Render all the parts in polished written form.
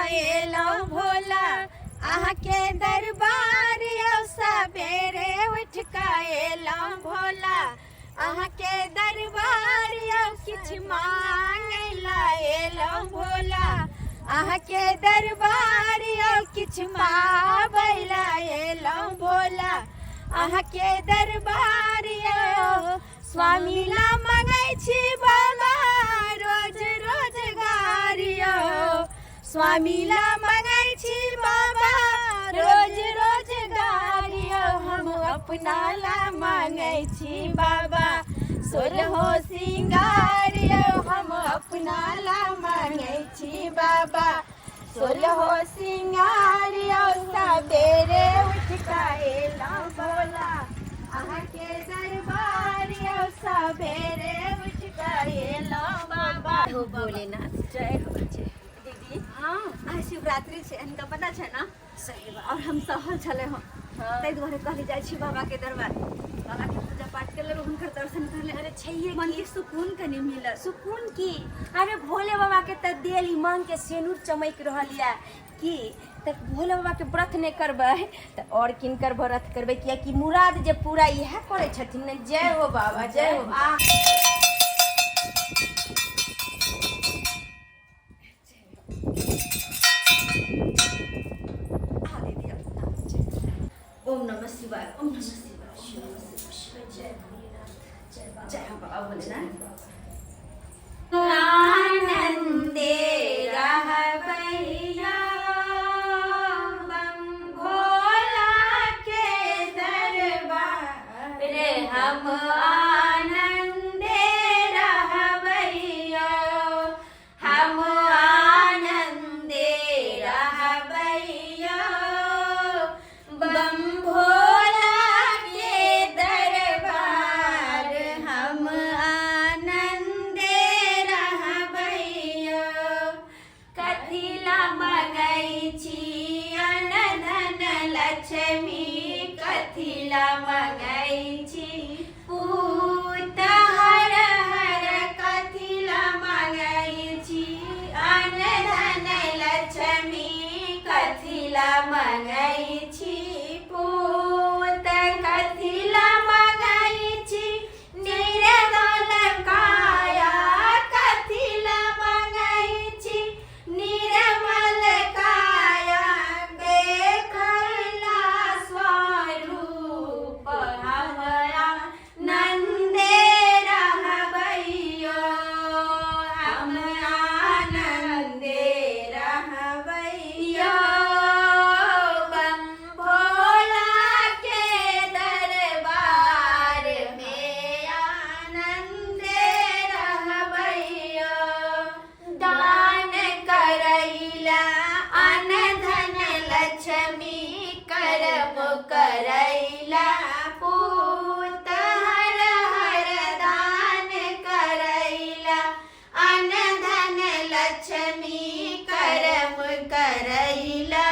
एलहुँ भोला अहाँके दरबार यौ, सबेरे उठि कऽ एलहुँ भोला अहाँके दरबार यौ, किछु मांगै ला एलहुँ भोला अहाँके दरबार यौ, किछु पाबै ला एलहुँ भोला अहाँके दरबार यौ। स्वामी ला मंगै छी बाबा रोज रोजगार यौ, स्वामी ला मंगै छी बाबा रोज रोजगार यौ, हम अपना ला मांगै छी बाबा सोलहो सिंगार यौ, हम अपना ला मांगै छी बाबा सोलहो सिंगार यौ। सबेरे उठ कऽ एलहुँ भोला अहाँके दरबार यौ, सबेरे उठ कऽ एलहुँ बाबा। हो भोलेनाथ, जय हो, जय। दीदी। हाँ। आइ शिवरात्रि छै, अहिनका पता छै ने? सही बात। और हम सहल छलै हँ। हाँ। ताहि दुआरे कहली जाइ छी बाबा के दरबार, बाबा के पूजा पाठ कर लेबै, हुनकर दर्शन कर लेबै। अरे छैहे। मन के सुकून कनि मिलत। सुकून की, अरे भोले बाबा के तऽ देल ई मांग के सेनुर चमकि रहल यऽ की तऽ भोले बाबा के व्रत नहि करबै तऽ और किनकर व्रत करबै? कियाकि मुराद जे पूरा इएह करै छथिन ने। जय हो बाबा, जय हो। आ आ दीदी, ओम नमः शिवाय, ओम नमः शिवाय, ओम नमः शिवाय, जय भोलेनाथ, जय बाबा, जय हो बाबा भोलेनाथ। आनन्दे रहबैया बम भोला के दरबार, हम आनन्दे रहबैया, हम आनन्दे रहबैया बम भोला के दरबार, हम आनन्दे रहबैया। कथिला मंगै छी अनधन लक्ष्मी, कथिला मंगै छी पूत हर हर, कथिला मंगै छी अनधन लक्ष्मी, कथिला मंगै छी पूत, कथिला मंगै छी निर्मल काया, कथिला मंगै छी निर्मल काया, देखला स्वरूप हमरा नन्दे रहबैयो, हम आनन्दे रहबैयो बम भोला के दरबार में आनन्दे रहबैयो। दान करैला अनधन लक्ष्मी, कर्म करैला पूत हर हर, दान करैला अनधन लक्ष्मी, कर्म करैला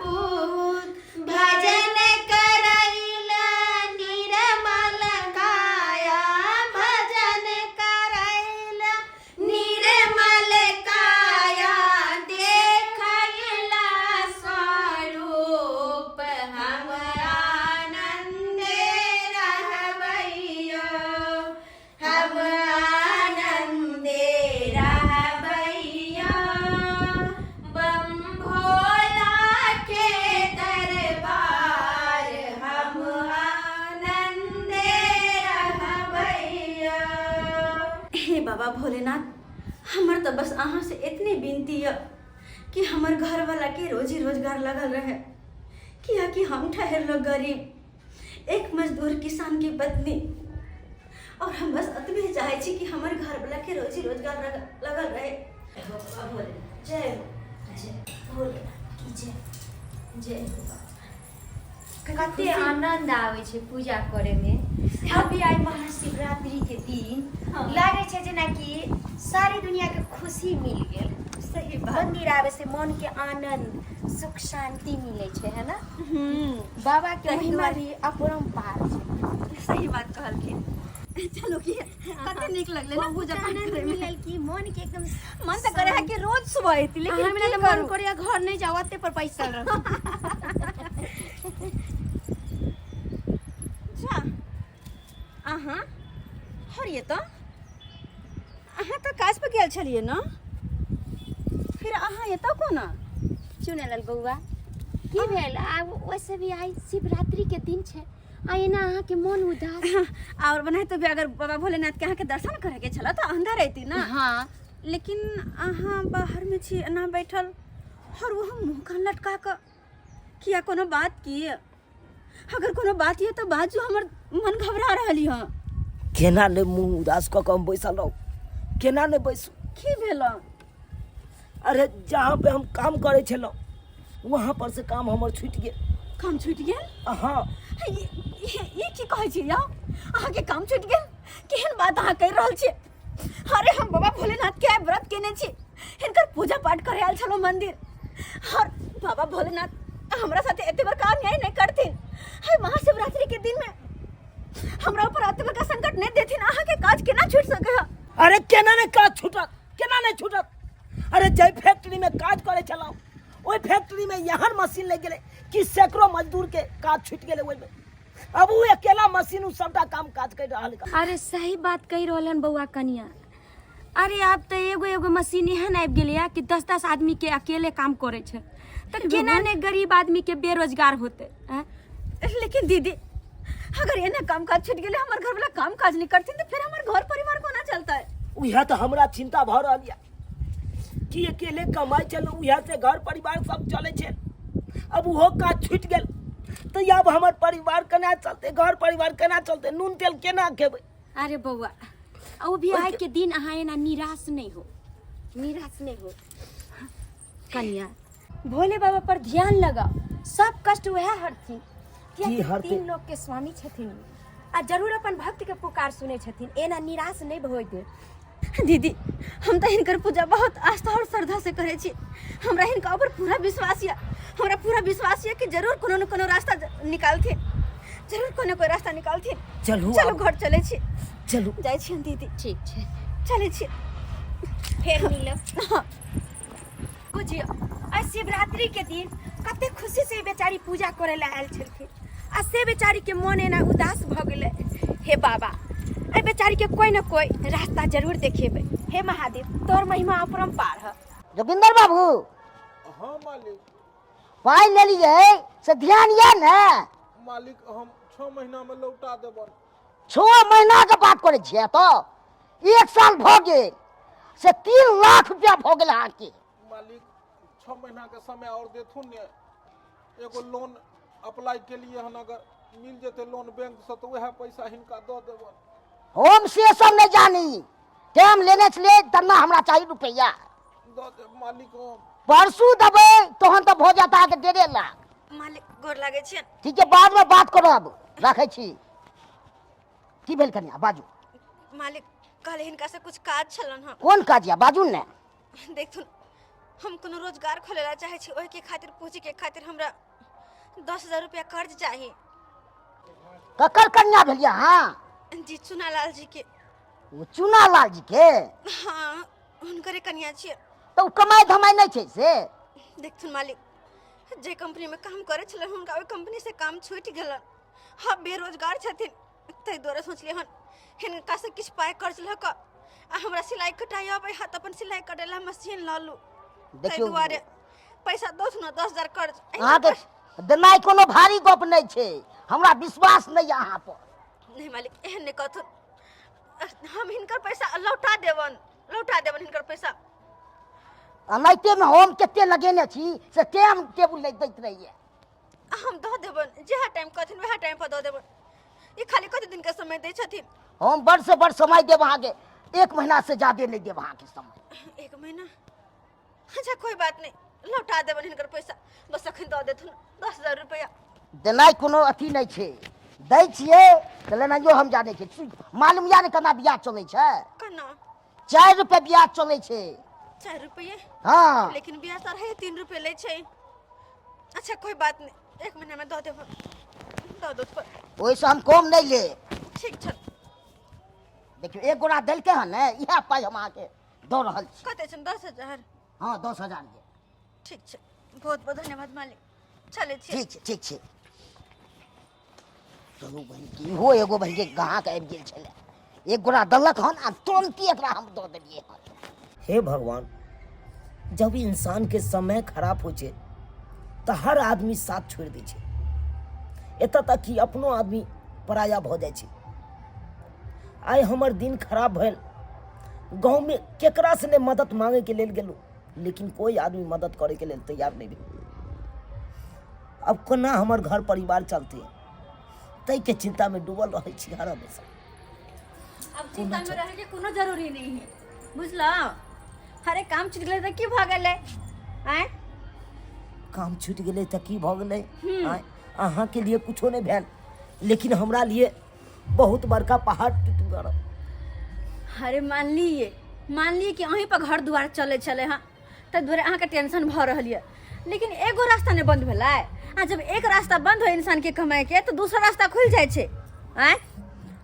पूत, भजन करैला निर्मल काया, भजन करैला निर्मल काया, देखैला स्वरूप हम आनन्दे रहबैयो, हम आनन्दे रहबैयो बम भोला के दरबार, हम आनन्दे रहबैयो। हे बाबा भोलेनाथ, हमर तऽ बस अहाँ से एतने विनती यऽ कि हमर घरवाला के रोजी रोजगार लगल रहे, कियाकि हम ठहरलो गरीब एक मजदूर किसान के पत्नी, और हम बस एतबे चाहे छी कि हमर घरवाला के रोजी रोजगार लगल रहे। बाबा भोलेनाथ, जय हो, जय भोलेनाथ की जय, जय हो बाबा। कते आनंद आबै छै पूजा करे में। अभी आइ महाशिवरात्रि के दिन। हाँ। लागै छै जेनाकि सारी दुनिया के खुशी मिल गेल। सही बात। मंदिर आबै से मन के आनंद, सुख, शांति मिलै छै, है ना? हम्म। बाबा के ताहि महिमा दुआरे भी अपरम्पार छै। सही बात कहलखिन। चलो की कते नीक लगले ना पूजा पाठ आनंद करे में। मिलल कि मन के एकदम मन तऽ करे है कि रोज सुबह अयती लेकिन हमरा की तऽ मन करू? करैया घर नहीं जाओ अते पर पैसा रह जा अहाँ हरिये तऽ अहाँ तऽ काज पर गेल छलियै ने फिर अहाँ एतऽ कोना चुनेलाल बौआ की भेल आब वैसे भी आइ शिवरात्रि के दिन छै आ एना अहाँके मन उदास और बनाते भी अगर बाबा भोलेनाथ के अहाँके दर्शन करे के छला तऽ अंदर अयती ना हाँ लेकिन अहाँ बाहर में छी एना बैठल और वो हम मुँह कान लटका कऽ किया कोनो बात की अगर कोनो बात ये तऽ बाजू हमर मन घबरा रहल हँ केना नहि मुँह उदास कऽ कऽ हम बैसल रहू केना नहि बैसू की भेल अरे जहाँ पे हम काम करै छलहुँ वहाँ पर से काम हमर छूटि गेल काम छूटि गेल हाँ ई की कहै छी यौ अहाँके काम छूटि गेल केहन बात अहाँ कहि रहल छी अरे हम बाबा भोलेनाथ के आइ व्रत केने छी हिनकर पूजा पाठ करे आयल छलहुँ मंदिर और बाबा भोलेनाथ हमरा साथे एते बड़का अन्याय नहि करथिन हाय महाशिवरात्रि के दिन में हमरा ऊपर एते बड़का संकट नहि देथिन अहाँके काज केना छूटि सकै है अरे केना ने काज छूटत केना नहि छूटत अरे जाहि फैक्ट्री में काज करे छलहुँ ओहि फैक्ट्री में एहन मशीन लागि गेलै कि सैकड़ों मजदूर के काज छूटि गेलै ओहिमे अब ओ अकेला मशीन उ सबटा काम काज कर रहल है अरे सही बात कहि रहल हन बौआ कनिया अरे आब तऽ एगो एगो मशीन एहन आबि गेलैया कि दस दस आदमी के अकेले काम करै छै तऽ केना ने गरीब आदमी के बेरोजगार होतै आँय? लेकिन दीदी अगर एना काम काज छूट गेलै हमर घर वाला काम काज नहीं करथिन तऽ फिर हमर घर परिवार कोना चलतै उएह तऽ हमरा चिंता भऽ रहल यऽ कि अकेले कमाइ छलहुँ उएह से घर परिवार सब चलै छै अब ओहो काज छूटि गेल तऽ आब हमर परिवार केना चलतै घर परिवार केना चलतै नून तेल केना खेबै अरे बौआ ओ भी आइ के दिन अहाँ एना निराश नहीं हो निराश नहीं हो कनिया भोले बाबा पर ध्यान लगाओ सब कष्ट वएह हरथिन की कियाकि हरथिन? तीन लोक के स्वामी छथिन आ जरूर अपन भक्त के पुकार सुनै छथिन एना निराश नहीं होय दे दीदी हम तऽ हिनकर पूजा बहुत आस्था और श्रद्धा से करै छी हमरा हिनका ऊपर पूरा विश्वास यऽ हमरा पूरा विश्वास यऽ कि जरूर कोनो न कोनो रास्ता निकालथिन जरूर कोनो कोई रास्ता निकालथिन चलू चलू आब। घर चलै छी चलू जाइ छी हम दीदी ठीक छै चलै छी फेर मिलब बुझियौ आइ शिवरात्रि के दिन कते खुशी से ई बेचारी पूजा करे ला आयल छलखिन आ से बेचारी के मन एना उदास भऽ गेलै हे बाबा एहि बेचारी के कोई न कोई रास्ता जरूर देखेबै हे महादेव तोर महिमा अपरम्पार है जोगिंदर बाबू हाँ मालिक पाइ लेलियै से ध्यान यऽ ने मालिक हम छः महीना में लौटा देबन छओ महीनाके बात करै छियै तऽ एक साल भऽ गेल से 3 लाख रुपया भऽ गेल अहाँके मालिक छः महीना के समय और देथुन ने एगो लोन अप्लाई के लिए हन अगर मिल जेते लोन बैंक से तो वह पैसा हिनका दऽ देबन हम से सब नहि जानी टाइम लेने छलियै तना हमरा चाही रुपैआ दऽ देब मालिक हम परसू देबै तहन तऽ भऽ जायत अहाँके 1.5 लाख मालिक गोर लागै छियनि ठीक छै बादमे बात करब राखै छी की भेल कनिया बाजू मालिक कहले हिनका से कुछ काज छलन हँ कोन काज यऽ बाजू ने देखथुन हम कोनो रोजगार खोले ला चाहै छी ओहिके खातिर पूँजीके खातिर हमरा 10,000 रुपया कर्ज चाही ककर कन्या भेलियै अहाँ जी चुनालाल जी के ओ चुनालाल जी के हाँ हुनकरे कन्या छियै तऽ ओ कमाइ धमाइ नहि छै से देखथुन मालिक जे कंपनी में काम करे छलन हुनका ओहि कंपनी से काम छूटि गेलन हाँ बेरोजगार छथिन ताहि दुआरे सोचलियै हन हिनका से किछु पाइ कर्ज लऽ कऽ आ हमरा सिलाइ कटाइ अबै है तऽ अपन सिलाइ कटै लए मशीन लऽ लू ताहि देखियौ दुआरे पैसा दौथ ने 10,000 कर्ज एहिना अहाँके देनाइ कोनो भारी गप नहि छै हमरा विश्वास नहि यऽ अहाँ पर नहि मालिक एहन नहि कहथुन हम हिनकर पैसा लौटा देबन लौटा देबन हिनकर पैसा एनाहितेमे हम कते लगेने छी से टाइम टेबुल नहि दैत रहैए हम दऽ देबन जएह टाइम कहथिन वएह टाइम पर दऽ देबन ई खाली कते दिनके समय दै छथिन हम बड़ से बड़ समय देब अहाँके एक महीना से ज्यादे नहि देब अहाँके समय एक महीना अच्छा कोई बात नहीं लौटा देबन हिनकर पैसा बस अखन दऽ देथुन 10,000 रुपया देनाइ कोनो अथी नहि छै दै छियै तऽ लेनाइयो हम जानै छी मालूम यऽ ने केना ब्याज चलै छै केना 4 रुपए ब्याज चलै छै 4 रुपये हँ लेकिन ब्याज तऽ 3.5 रुपये लै छै अच्छा कोई बात नहीं एक महीना में दऽ देब दऽ दो ओहिसँ हम कम नहि लेब ठीक छै देखियौ एक गोरा देलकै हन ने, इएह पाइ हम अहाँके दऽ रहल छी। कते छनि 10,000? हँ 10,000 ये। ठीक छै, बहुत बहुत धन्यवाद मालिक, चलै छी। ठीक छै ठीक छै। चलू बहिन, की इहो एगो बहिन के ग्राहक आबि गेल छलै, एक गोरा देलक हन आ तुरन्ते एकरा हम दऽ देलियै हन। हे भगवान, जब इंसान के समय खराब होइ छै तऽ हर आदमी साथ छोड़ि दै छै, एतऽ तक कि अपनो आदमी पराया भऽ जाइ छै। आइ हमर दिन खराब भेल, गाँवमे केकरासँ नहि मदद मांगैके लेल गेलहुँ, लेकिन कोइ आदमी मदद करैके लेल तैयार नहि भेल। अब कोना हमर घर परिवार चलतै ताहिके चिन्तामे डूबल रहै छी हर हमेशा। अब चिंता में रहे के कोनो जरूरी नहीं है, बुझलो? अरे काम छूट गेलै तऽ की भऽ गेलै? आँय काम छूटि गेलै तऽ की भऽ गेलै? आँय अहाँके लिए कुछो नहि भेल, लेकिन हमरा लिए बहुत बड़का पहाड़ टूटि गेल। अरे मान लिए, मान लिए कि अहीं पर घर दुआर चलै छलै हँ, ताहि दुआरे अहाँके टेंशन भऽ रहल यऽ, लेकिन एगो रास्ता नहि बंद भेलै। आ जब एक रास्ता बंद हो इंसान के कमाए के तऽ दोसर रास्ता खुलि जाइ छै। आँय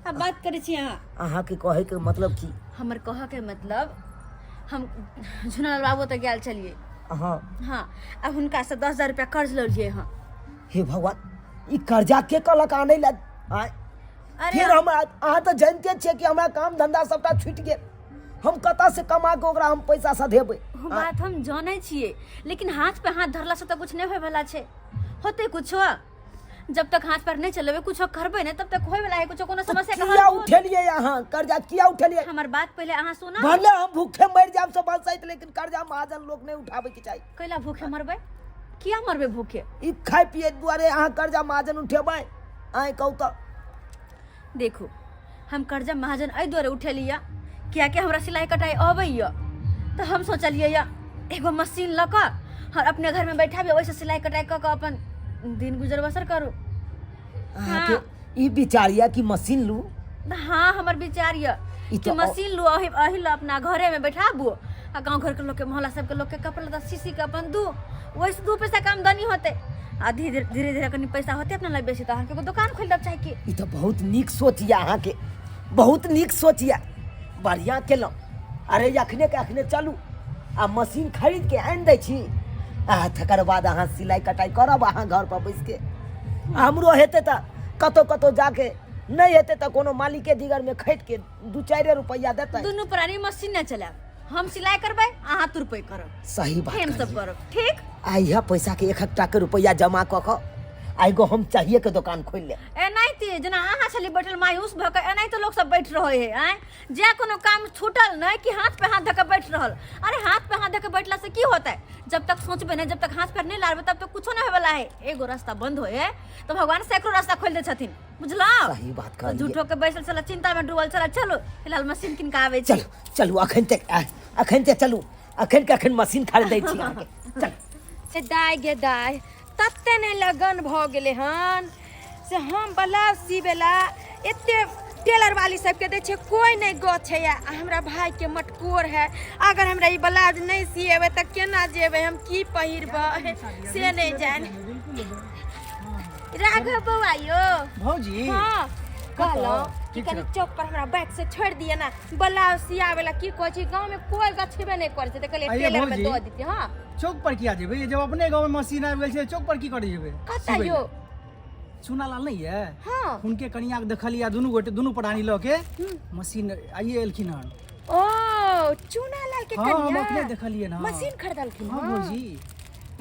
आब बात करै छी अहाँ। अहाँके कहैके मतलब की? हमर कहऽके मतलब हम झुनालाल बाबू तऽ गेल छलियै। अहाँ? हाँ, आ हुनकासँ 10,000 रुपया कर्ज लऽ लियै हँ। हे भगवान, ई कर्जा के कहलक आनै लए? आँय अरे फिर हमरा अहाँ तऽ जानिते छियै कि हमरा काम धंधा सबटा छूटि गेल, हम कतऽ से कमा के ओकरा हम पैसा सधेबै? ओ बात हम जानै छियै, लेकिन हाथ पे हाथ धरलासँ तऽ कुछ नहि होयवला छै। होतै कुछो, जब तक हाथ पैर नहि चलेबै, कुछो करबै नहि, तब तक होयवला है कुछो? कोनो समस्या के हल किया होत? उठेलियै अहाँ कर्जा? किया उठेलियै? हमर बात पहिले अहाँ सुनऽ। भले हम भूखे मरि जायब से बसैत, लेकिन कर्जा महाजन लोक नहि उठाबैके चाही। कैला भूखे मरबै? किया मरबै भूखे? ई खाय पिए दुआरे अहाँ कर्जा महाजन उठेबै? आँय कहू तऽ। देखू, हम कर्जा महाजन एहि दुआरे उठेलियै कियाकि हमरा सिलाइ कटाइ अबैए, तऽ हम सोचलियै यऽ एगो मशीन लऽ कऽ और अपने घरमे बैठाबी, ओहिसँ सिलाइ कटाइ कऽ कऽ अपन दिन गुजर बसर करू। अहाँके ई विचार यऽ कि मशीन लू? हाँ, हमर विचार यऽ ई कि तऽ मशीन लू, अही अही लऽ अपना घरेमे बैठाबू आ गाँव घरके लोकके, मोहल्ला सबके लोकके कपड़ा लत्ता सी सी के अपन दू, ओहिसँ 2 पैसा के आमदनी होतै आ धीरे धीरे धीरे कनि पैसा होतै अपना लग बेसी तऽ अहाँके एगो दोकान खोलि देब चाहे की। ई तऽ बहुत नीक सोच यऽ अहाँके, बहुत नीक सोच यऽ, बढ़िआँ केलहुँ। अरे अखने के अखने चलू आ मशीन खरीद के आनि दै छी, आ तकर बाद अहाँ सिलाइ कटाइ करब अहाँ घर पर बैस के। हमरो हेतै तऽ कतहु कतहु जाके, नहि हेतै तऽ कोनो मालिके दिगरमे खटि के 2-4 रुपैआ देतै। दुनू प्राणी मशीन नहि चलायब, हम सिलाइ करबै, अहाँ तुरपै करब। सही बात हम सब कहलियै। करब, ठीक? आ इएह पैसा के एक एकटा के रुपैआ जमा कऽ कऽ आ एगो हम चाहिए के दोकान खोलि लेब। एनाहिते जेना अहाँ छली बैठल मायूस भऽ कऽ, एनाहिते लोक सब बैठ रहै है। आँय जे कोनो काम छूटल नहि कि हाथ पे हाथ धऽ कऽ बैठ रहल। अरे हाथ पे हाथ धऽ कऽ बैठला से की होतै? जब तक सोचबै नहि, जब तक हाथ पैर नहि लारबै, तब तक कुछो नहि होयवला है। एगो रास्ता बंद होय है तऽ भगवान सैकड़ो रास्ता खोलि दै छथिन, बुझलहुँ? सही बात तऽ कहलियै। झूठो के बैसल छला, चिंता में डूबल छला। चलू फिलहाल मशीन कीन कऽ आबै छी। चलू चलू, अखन तक अखन ते चलू, अखन के अखन मशीन खरीदै छी अहाँके, चलू। से दाय गे दाय, तते नहि लगन भऽ गेलै हन से हम ब्लाउज सिबेला एते टेलर वाली सबके दै छियै, कोइ नहि गछैए। आ हमरा भाइके मटकोर है, अगर हमरा ई ब्लाउज नहि सिएबै तऽ केना जेबै हम, की पहिरबै से नहि जानि। राघव बौआ यौ। भौजी। हाँ कहलहुँ कि ठीक छै। कनि चौक पर हमरा बाइक से छोड़ि दिअ ने, ब्लाउज सियाबै ला। की कहै छी, गाँवमे कोइ गछेबे नहि करै छै, तऽ कहलियै आइये टेलरमे भौजी। दऽ दितियै। हाँ चौक पर किया जेबै? जब अपने गाँव में मशीन आबि गेल छै, चौक पर की करे जेबै? कतऽ सिबै यौ? लए। चूनालाल नहि ये? हाँ। हुनके कनिया के देखलियै दुनू गोटे दुनू प्राणी लऽ के मशीन आइए एलखिन हन। ओ चूनालाल के हाँ, हम कनिया अपने देखलियै ने। मशीन खरीदलखिन? हाँ भौजी।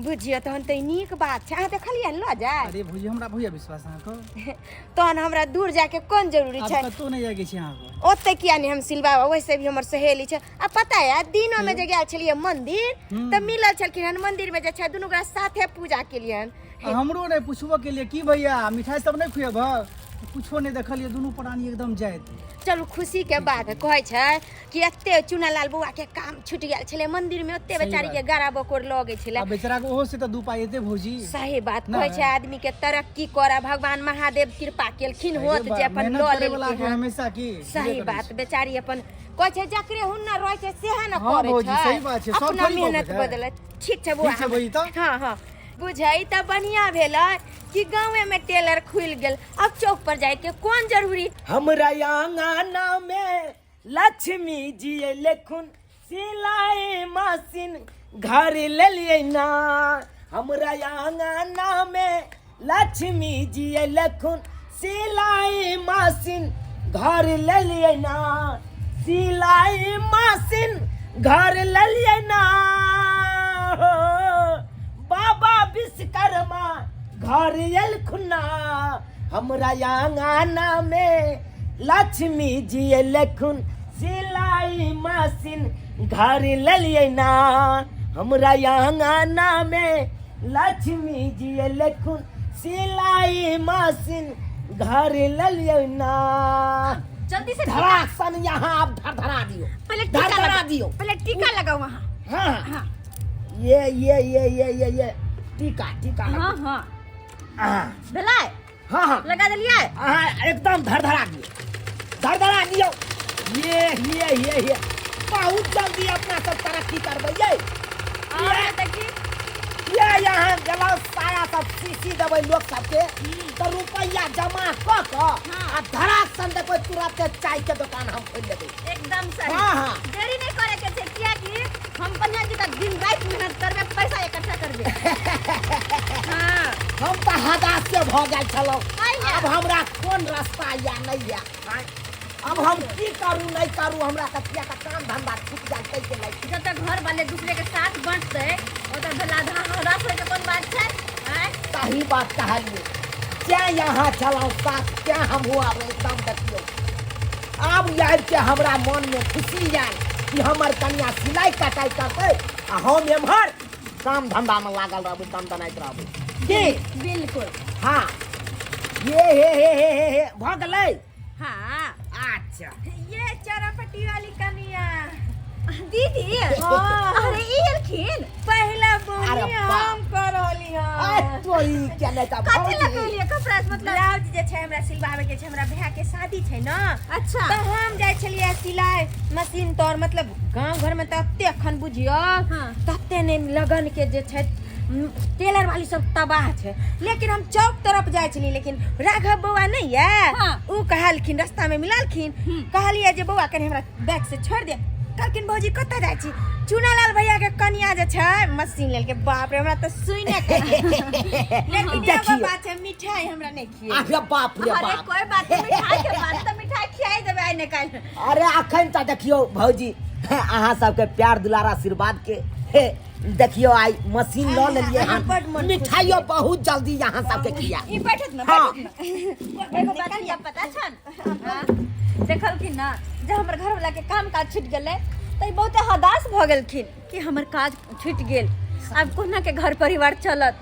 बुझियौ तहन तऽ ई नीक बात छै। अहाँ देखलियै लऽ जाय? अरे भौजी, हमरा भैया विश्वास अहाँके। तहन हमरा दूर जाके कोन जरूरी आब छै? कतहु नहि जायके छै अहाँके। ओते किया नहि हम सिलवाबा, वैसे भी हमर सहेली छै। आ पता है, दिनो में जे गेल छलियै मंदिर तऽ मिलल छलखिन हन मंदिर में, जे छै दुनू गोरा साथे पूजा केलियन। आ हमरो नहि पुछबो केलियै की भैया मिठाई सब नहि खुएबह? कुछो नहि देखलियै, दुनू प्राणी एकदम जाइत। चलू खुशी के बात है। कहै छै कि एते चुनालाल बौआ के काम छूटि गेल छलै, मंदिर में ओते सही बेचारी बात। के गारा बकोर लगै छलै। आ बेचारा के ओहो से तऽ 2 पाइ एतै भौजी। सही बात। नहि। कहै छै आदमी के तरक्की करऽ भगवान महादेव कृपा केलखिन अरे होत बा, जे अपन मेहनत लऽ करे वाला लेलखिन के हन। हमेशा की सही करै बात छै। बेचारी अपन कहै छै जकरे हुनर रहै छै सेहे ने हाँ करै भौजी, छै। सही बात छै, सब अपना थोड़ी मेहनत कऽ पबै छै। बदलै। ठीक छै बौआ। ठीक छै भौजी तऽ। हाँ हाँ बुझै तऽ बढ़िया भेलै कि गाँवे में टेलर खुलि गेल, अब चौक पर जाय के कोन जरूरी। हमरा आंगना में लक्ष्मी जी एलखुन सिलाई मशीन घर लेलियै ना। हमरा आंगना में लक्ष्मी जी एलखुन सिलाई मशीन घर लेलियै ना। सिलाई मशीन घर लेलियै ना। हो बाबा विश्वकर्मा घर एलखुन ना। हमरा आंगना में लक्ष्मी जी एलखुन सिलाई मशीन घर लेलियै ना। हमरा आंगना में लक्ष्मी जी एलखुन सिलाई मशीन घर लेलियै ना। जल्दी से धड़ाक सन यहाँ आप धड़धड़ा दियो, पहले टीका धड़धड़ा लगाओ, दियो। पहले टीका लगाओ वहाँ। हाँ हाँ। ये ये ये ये ये ये टीका टीका हाँ लगा। हाँ हाँ भेलै? हाँ हाँ लगा देलियै? हाँ एकदम धड़धड़ा दियो, धड़धड़ा दियो। ये ये ये ये बहुत जल्दी अपना सब तरक्की करबै ये। और देखी ये यहाँ गेलौ साया सब सीसी देबै लोक सबके तऽ रुपैआ जमा कऽ कऽ आ धड़ाक सन देखबै तुरते चाय के दोकान हम खोलि लेबै। एकदम सही। हाँ, हाँ। देरी नहीं करे के छै, कियाकि हम कन्या जी का दिन रात मेहनत करबे, पैसा इकट्ठा करबे। हाँ। हम तऽ हदासे भऽ गेल छलहुँ। आइया। आब हमरा कोन रास्ता या नहि या, आब हम की करू नहि करू, हमरा तऽ किया तऽ काम धंधा छूटि गेल ताहिके लागि। जब तक घर वाले दूसरे के साथ बंटते ओतऽ भेला आधा हदास होय के कोन बात छै? आँय? सही बात कहलियै, तें यहाँ छलहुँ साथ, तें हमहूँ आब एकदम देखियौ आब आबि के हमरा मनमे खुशी आयल कि हमर कन्या सिलाइ कटाइ करतै आ हम एम्हर काम धंधामे लागल रहबै, दनदनाइत रहबै की? बिल्कुल। हाँ ये हे हे हे हे हे भऽ गेलै। हाँ। अच्छा ये चरपटी वाली कनिया दीदी। हाँ। अरे ई एलखिन। पहला अरे बोनी बाप। हम कर रहली अरे हन। तो ई के नहि तऽ कथी भौजी। लगेलियै कपड़ा से? मतलब ब्लाउज जे छै हमरा सिलवावे के छै, हमरा भाय के शादी छै ना। अच्छा। तऽ हम जाइ छलियै सिलाई मशीन तर, मतलब गाँव घर में तऽ एते अखन बुझियौ हाँ। तते नहि लगन के जे छै टेलर वाली सब तबाह छै, लेकिन हम चौक तरफ जाइ छलियै, लेकिन राघव बौआ नहि यऽ हाँ। उ कहलखिन, रास्ता में मिललखिन, कहलियै जे बौआ कनि हमरा बैग से छोड़ि दे। कहलखिन भौजी कतऽ जाइ छी? चुनालाल भैया के कनिया जे छै मशीन लेलकै। बाप रे हमरा तऽ सुने के, लेकिन एगो देखियौ। बात छै, मिठाई हमरा नहि खिएल। अरे बाप रे अरे बाप। कोई बात नहीं, मिठाई के बात तऽ मिठाई खियाई देबै आइ ने काल्हि। अरे अखन तऽ देखियौ भौजी अहाँ सबके प्यार दुलार आशीर्वाद के हे देखियौ आई मशीन लऽ लेलियै हन, बड मन खुश। मिठाइयो बहुत जल्दी अहाँ सबके खिया। ई बैठत ना। हाँ। बैठत ना। एगो बात ये पता छन? हाँ। देखलखिन ना जब हमर घर वाला के काम काज छूट गेलै तऽ ई बहुते हदास भऽ गेलखिन कि हमर काज छूटि गेल, आब कोना के घर परिवार चलत।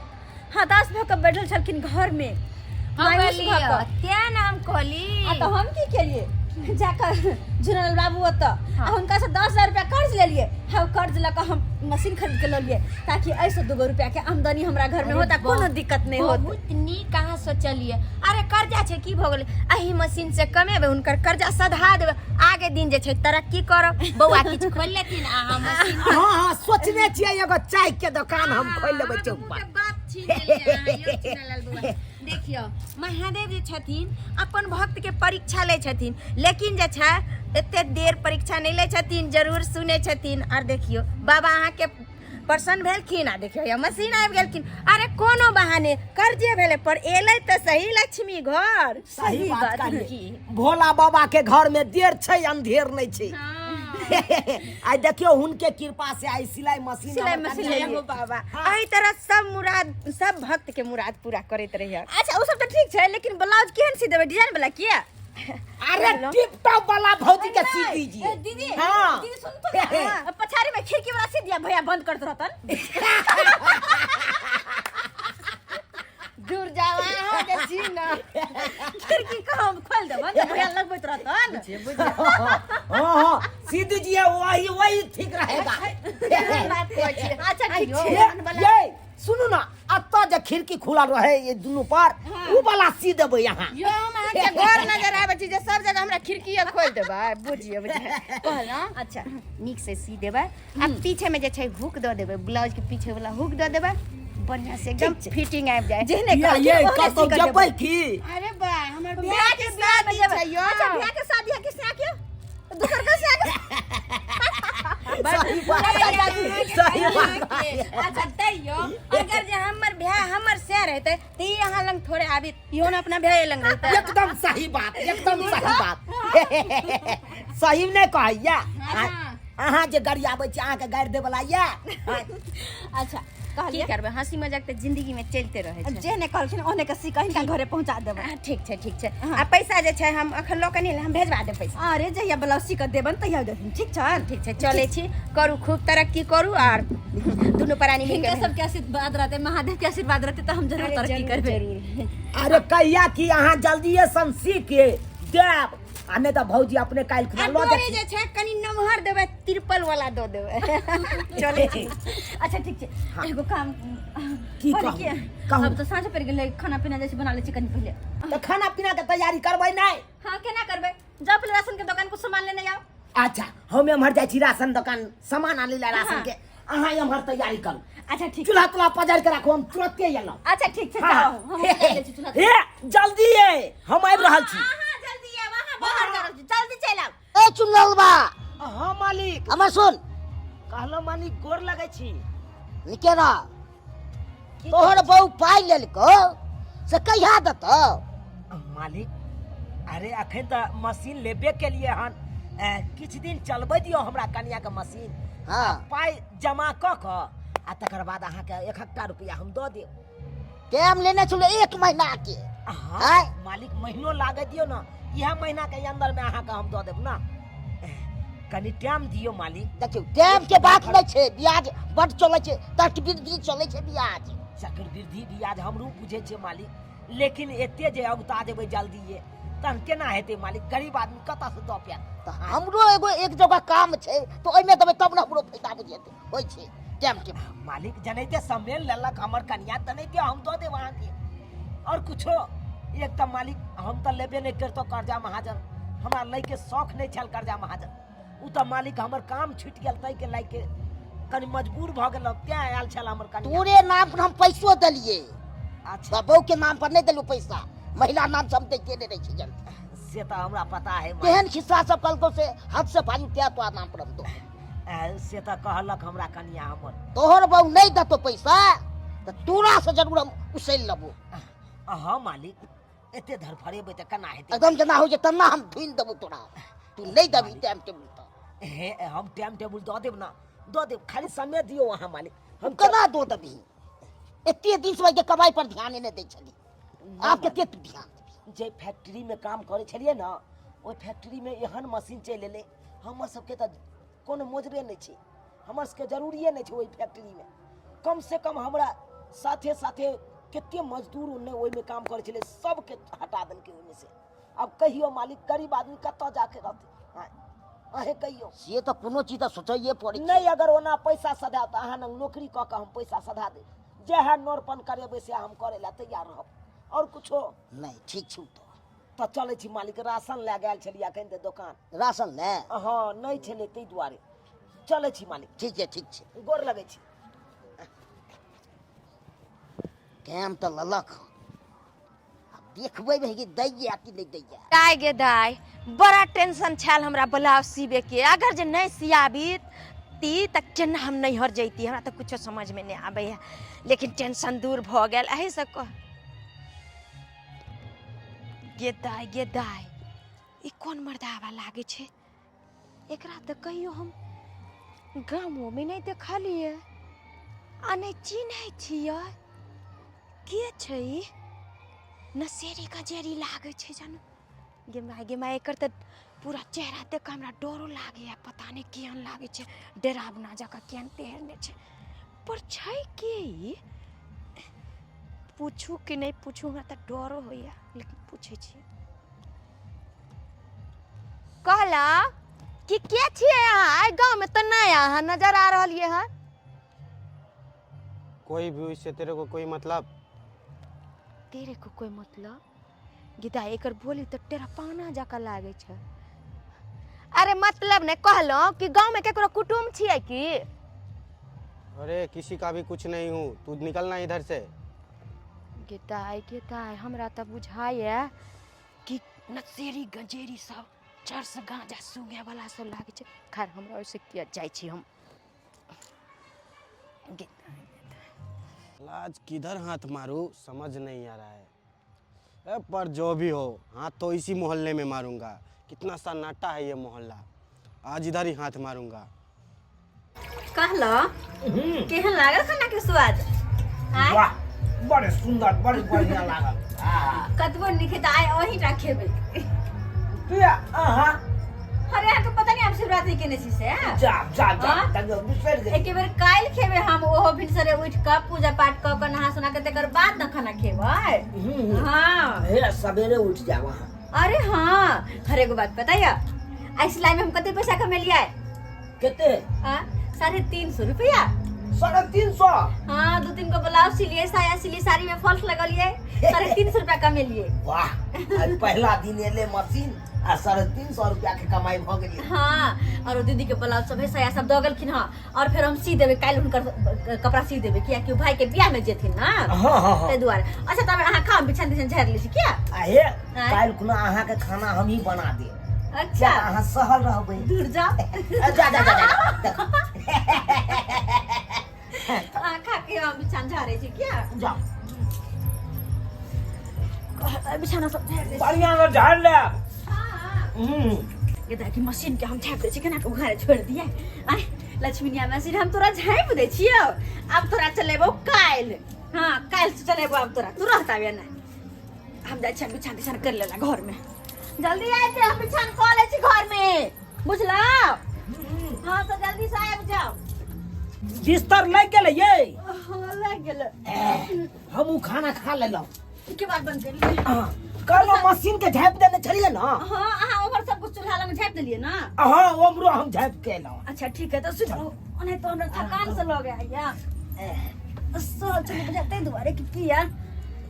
हदास भऽ कऽ बैठल छलखिन घर में। हम मायूस भऽ कहलियै, कऽ। तें ने हम कहली। आ तऽ हम की केलियै, जाकऽ झुनल बाबू ओतऽ आ हुनका से 10,000 रुपया कर्ज लेलियै। हम कर्ज लऽ कऽ हम मशीन खरीद के ललियै ताकि एहिसँ 2 गो रुपया के आमदनी हमरा घर में होत आ कोनो दिक्कत नहि होत। बहुत नीक अहाँ सोचलियै। अरे कर्जा छै की भऽ गेलै, एहि मशीन से कमेबै, हुनकर कर्जा सधा देबै, आगे दिन जे छै तरक्की करब, बौआ किछु खोलि लेथिन आ हम मशीन। हाँ हाँ सोचने छियै एगो चाय के दोकान हम खोलि लेबै चौक पर। बात छीन लेलियै अहाँ यौ चुनालाल बौआ। देखियौ महादेव जे छथिन अपन भक्त के परीक्षा लै छथिन, लेकिन जे छै एते देर परीक्षा नहि लै छथिन, जरूर सुनै छथिन। और देखियौ बाबा अहाँके प्रसन्न भेलखिन आ देखियौ या मशीन आबि गेलखिन। अरे कोनो बहाने कर्जे भेलै पर एलै तऽ सही लक्ष्मी घर। सही बात कहलियै, भोला बाबा के घर में देर छै अंधेर नहि छै। आइ देखियौ हुनके कृपा से आइ सिलाई मशीन सिलाई हमर मशीन कनिया लेलियै। हो बाबा एहि तरह सब मुराद सब भक्त के मुराद पूरा करैत रहिए। अच्छा ओ सब तऽ ठीक छै, लेकिन ब्लाउज केहन सी देबै, डिजाइन वाला किया? अरे टिप टॉप वाला भौजी के सी दीजिए। दीदी। हाँ। दीदी सुन तो ना, पछाड़ी में खिड़की वाला सी दिया, भैया बंद करत रहतन। दूर जाओ अहाँ के छी ना। खिड़की के हम खोल देबन तऽ भैया लगबैत रहतन। हाँ हाँ सी दीजिए, वही वही ठीक रहेगा। बात कहै छी। अच्छा ठीक छै। ये सुनू ना, अतऽ जे खिड़की खुलल रहे ये दुनू पर उ वाला सी देबै यहाँ। यो हम अहाँके घर नजर आबै छी जे सब जगह हमरा खिड़की खोलि देबै, बुझियौ बुझियौ कहलहुँ। अच्छा नीक से सी देबै आ पीछे में जे छै हुक दऽ देबै, ब्लाउज के पीछे वाला हुक दऽ देबै, बढ़िया से एकदम फिटिंग आबि जाए। जेहने ये कहलखिन ये ओहने कतौ सी कऽ जेबै देबै। की? अरे बा हमर बियाह के शादी जेबै। छै यौ। अच्छा बियाह के शादी है किसने के? दोसर का से आके सही बात सही बात। अच्छा तैयो अगर जे हमर भाय हमर से रहते त ई यहाँ लंग थोड़े आबी इहो न अपना भाय लंग रहते। एकदम सही बात, एकदम सही बात। सही नहि कहैया? अहाँ जे गरियाबै छी, अहाँके गारि देवला या? अच्छा की कहलिए करबै, हंसी मजाक तऽ जिंदगी में चलते रहै छै। जे ने कहलखिन ओने के सी कहीं घरे पहुंचा देबै। हाँ, ठीक छै, ठीक छै। आ पैसा जे छै हम अखन लऽ कऽ नहि, हम भेजवा देब पैसा। अरे जहिया ब्लाउज सी कऽ देबन तहिया देथिन, ठीक छै? ठीक छै, चलै छी। करू खूब तरक्की करू आर दुनू प्राणी मिल हिनका के सबके आशीर्वाद रहते, महादेव के आशीर्वाद रहते तऽ हम जरूर अरे तरक्की जरूर, करबै। जरूर। अरे कहिया कि अहाँ जल्दिए सन सीख के देब आ नहि तऽ भौजी अपने काल्हि आ खुना लऽ डोरी देथिन। जे छै कनि नमहर देबै, तिरपल वाला दऽ देबै। चलै छी। अच्छा ठीक छै, एगो काम की? कहली कहू, कि कहू। अब तऽ साँझ पड़ि गेलै, खाना पीना जाइ छी बना लै छी कनि पहिले। तऽ खाना पीना के तैयारी करबै नहि? हाँ, केना करबै? जाओ पहिले राशन के दुकान कुछ सामान लेने आओ। अच्छा, हम एम्हर जाइ छी राशन दोकान सामान आनै लए राशन के, अहाँ एम्हर तैयारी करू। अच्छा ठीक। चूल्हा तुल्हा पजारि के राखू, हम तुरते एलहुँ। अच्छा ठीक छै। हाँ। जाओ, हम बना लै छी चूल्हा। हे, जल्दी ये, हम आबि रहल छी। अहाँ जल्दी आउ, अहाँ बाहर जा रहल छी, जल्दी चलि आउ। ए चुनलबा। हाँ मालिक। हमर सुन। कहलो मालिक, गोर लगै छी। निके रह। तोहर बहू पाइ लेलको से कहिया देतौ? मालिक, अरे अखन तऽ मशीन लेबे केलिए हन, किछु दिन चलबै दियौ हमरा कनिया के मशीन। हाँ। पाइ जमा कऽ कऽ आ तकर बाद अहाँके एकहकटा रुपया हम दऽ देब। टाइम लेने छलै 1 महीना के। हाँ। आँय? मालिक, महीनो लागै दियौ ने, इएह महीना के अंदर में अहाँके हम दऽ देब ने, कनि टाइम दियौ मालिक। देखियौ, टाइम के बात नहि छै, ब्याज बड चलै छै, चक्रवृद्धि चलै छै ब्याज। चक्रवृद्धि ब्याज हमरो बुझै छियै मालिक, लेकिन एते जे अगुता जेबै जल्दिए तहन केना हेतै मालिक? गरीब आदमी कतऽसँ दऽ पायत? तऽ हमरो एगो एक जगह काम छै तऽ ओहिमे देबै तब ने हमरो फायदा बुझेतै, होइ छै टाइम के। मालिक, जनैते सम्मेल लेलक हमर कनिया तनैते हम दऽ देब अहाँके। और कुछो एक तऽ मालिक, हम तऽ लेबे नहि करितहुँ कर्जा महाजन, हमरा लैके शौख नहि छल कर्जा महाजन। ओ तऽ मालिक हमर काम छुटि गेल ताहिके लैके कनि मजबूर भऽ गेलहुँ, तें आयल छल हमर कनिया। तोरे नाम पर हम पैसो देलियै। अच्छा। बहू के नाम पर नहि देलहुँ पैसा, महिला नाम से हम दैते नहि रहै छी जनता। से तऽ हमरा पता है मालिक। तेहन खिस्सा सब कहलकौ से हद से भारी, तें तोरा नाम पर हम दो। से तऽ कहलक हमरा कनिया हमर। तोहर बहू नहि देतौ पैसा तऽ तोरा से जरूर हम उसैल लेबो। हाँ मालिक, एते धरफड़ेबै तऽ केना हेतै? एकदम जेना होइ छै तेना हम धुनि देबो तोरा, तू नहि देबही टाइम टेबुल तऽ। हे, हम टाइम टेबुल दऽ देब ना, दऽ देब, खाली समय दियौ अहाँ मालिक। हम केना दऽ देबही? एते दिन से के कमाई पर ध्यान नहि दै छली, आब कते तू ध्यान देबही? जे फैक्ट्री में काम करै छलियै ने, ओहि फैक्ट्री में एहन मशीन चलि एलै, हमर सबके तऽ कोनो मोजरे नहि छै, हमर सबके जरूरिए नहि छै ओहि फैक्ट्रीमे। कम से कम हमरा साथे साथे कते मजदूर ओन्ने ओहिमे काम करै छलै, सबके हटा देलकै ओहिमे से। आब कहियौ मालिक, गरीब आदमी कतऽ जाके रहतै? आँय, अहें कहियौ। से तऽ कोनो चीज तऽ सोचैए पड़ै छै। नहि, अगर ओना पैसा सधायब तऽ अहाँ लग नौकरी कऽ कऽ हम पैसा सधा देब, जएह नोरपन करेबै सएह हम करै लए तैयार रहब। आओर कुछो नहि? ठीक छौ तऽ। तऽ चलै छी मालिक, राशन लए गेल छलियै एखन तऽ दोकान। राशन लए? हँ, नहि छलै ताहि दुआरे। चलै छी मालिक। ठीक छै, ठीक छै। गोर लगै छी। टाइम तऽ लेलक, आब देखबै भाई कि दैया कि नहि दैया। दाय गे दाय, बड़ा टेंशन छल हमरा ब्लाउज सिबे के। अगर जे नहि सियाबी ती तऽ केना हम नैहर जैती? हमरा तऽ कुछो समझमे नहि आबैए, लेकिन टेंशन दूर भऽ गेल एहिसँ। कह गे दाय, गे दाय, ई कोन मर्दाबा लागै छै? एकरा तऽ कहियो हम गामोमे नहि देखलियै आ नहि चिन्है छियै। के छै ई? नशेरी गजेरी लागै छै जानु। गे माय, गे माय, एकर तऽ पूरा चेहरा देख कऽ हमरा डरो लागैए, पता नहि केहन लागै छै, डरावना जकाँ केहन तेहन छै। पर छै के ई? पूछू कि नहि पूछू? हमरा तऽ डरो होइए, लेकिन पूछै छी। कहला कि के छियै अहाँ? आइ गाँवमे तऽ नहि अहाँ नजर आ रहलियै हँ। कोई भी, इससे तेरे को कोई मतलब? तेरे को कोई मतलब? गीता, एकर बोली तऽ टेरपाना जकाँ लागै छै। अरे मतलब नहि, कहलहुँ कि गाँवमे केकरो कुटुम्ब छियै की? अरे किसी का भी कुछ नहीं हूँ, तू निकलना इधर से। गीता, गीता, हमरा तऽ बुझाइए कि नसेरी गजेरी सब चर से गाँजा सूंघे वाला सब लागै छै। खैर हमरा ओहिसँ किया जाइ छी हम। आज किधर हाथ मारू समझ नहीं आ रहा है। ए, पर जो भी हो हाथ तो इसी मोहल्ले में मारूंगा। कितना सन्नाटा है ये मोहल्ला, आज इधर ही हाथ मारूंगा। कहलो केहन लागल खाना के स्वाद? आय? वाह, बड़े सुंदर, बड़े बढ़िया लागल। आ, कतबो नीक है तऽ आइ ओही टा खेबै। किया अहाँ? अरे अहाँके पता नहीं हम शिवरात्रि केने छी से? जा जा जा। हाँ? तब बिसरि गेली। एके बेर काल्हि खेबै हम, ओहो भिनसरे उठि कऽ पूजा पाठ कऽ कऽ नहा सोना के तकर बाद न खाना खेबै। हाँ। हे, सवेरे उठ जाओ अहाँ। अरे हाँ, हर एगो बात पता या, आइ सिलाई में हम कते पैसा कमेलियै? कते? हाँ, 350 रुपया। 350? हाँ, 2-3 गो ब्लाउज सिलिए, साया सिलिए, साड़ी में फॉल्स लगलिए, 350 रुपया कमेलिए। वाह, आइ पहला दिन एले मशीन आ 350 रुपया के कमाई भ गेली। हाँ, और ओ दीदी के ब्लाउज सब है, साया सब दऽ गेलखिन। हाँ, और फिर हम सी देबै काल्हि, हुनकर कपड़ा सी देबै, कियाकि ओ भाई के बियाह में जेथिन ना। हाँ हाँ हाँ। ताहि दुआरे। अच्छा, तब अहाँ खाउ, बिछान तिछान झाड़ि लै छी किया। आ हे, काल्हि खुना अहाँ के खाना हम ही बना देब। अच्छा। अहाँ सहल रहबै। दूर जाओ। जा जा जा जा, देखो। अहाँ खा के हम बिछान झाड़ै छी किया। जाओ। बिछाना सब झाड़ि दै छी। बढ़िया से झाड़ ले। ये देखी मशीन के हम झाँप दै छी, केना के उघारे छोड़ि दिए। आय लक्ष्मीनिया मशीन, हम तोरा झाँपि दै छियौ, आब तोरा चलेबौ काल्हि। हाँ, काल्हि से चलेबौ आब तोरा, तू रहता ना। हम जाइ छियै बिछान तिछान कर लेला घर में। जल्दी आबि जा, हम बिछान कऽ लै छी घर में, बुझलौ? हाँ, तो जल्दी से आबि जाओ। बिस्तर लागि गेलै ये? हाँ, लागि गेलै। हम उ खाना खा लेलहुँ। के बात बंद करियै। हाँ, कहलहुँ मशीन के झाँपि देने छलियै ना? हाँ, अहाँ ओम्हर सब कुछ चूल्हा लग झाँपि देलियै ना? हाँ, ओम्हरो हम झाँपि के एलहुँ। अच्छा ठीक है, तो सुन, ओने तो हमरा थकान से लग गया सहल चलू बुझा, ताहि दुआरे कि किया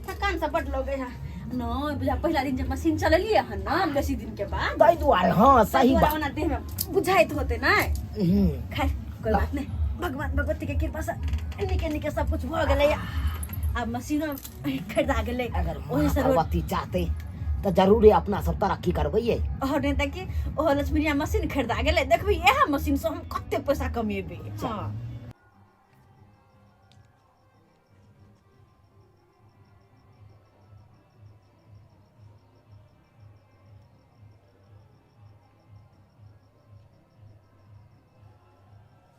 थकान से बड लगे है न बुझा। पहिला दिन जब मशीन चलेलियै हन ना बेसी दिन के बाद, ताहि दुआरे। हाँ, सही ताहि दुआरे बात। ओना देह में बुझाइत होते ना। खैर कोई बात नहीं, भगवान भगवती के कृपा से निके निके सब कुछ भऽ गेलै। आब मशीनो खरीदा गेलै। अगर ओहि से रोड भगवती चाहते तऽ जरूरे अपना सब तरक्की करबै ये। और नहीं तऽ की, ओहो लक्ष्मीनिया मशीन खरीदा गेलै, देखबी इएह मशीन से हम कते पैसा कमेबै। हाँ।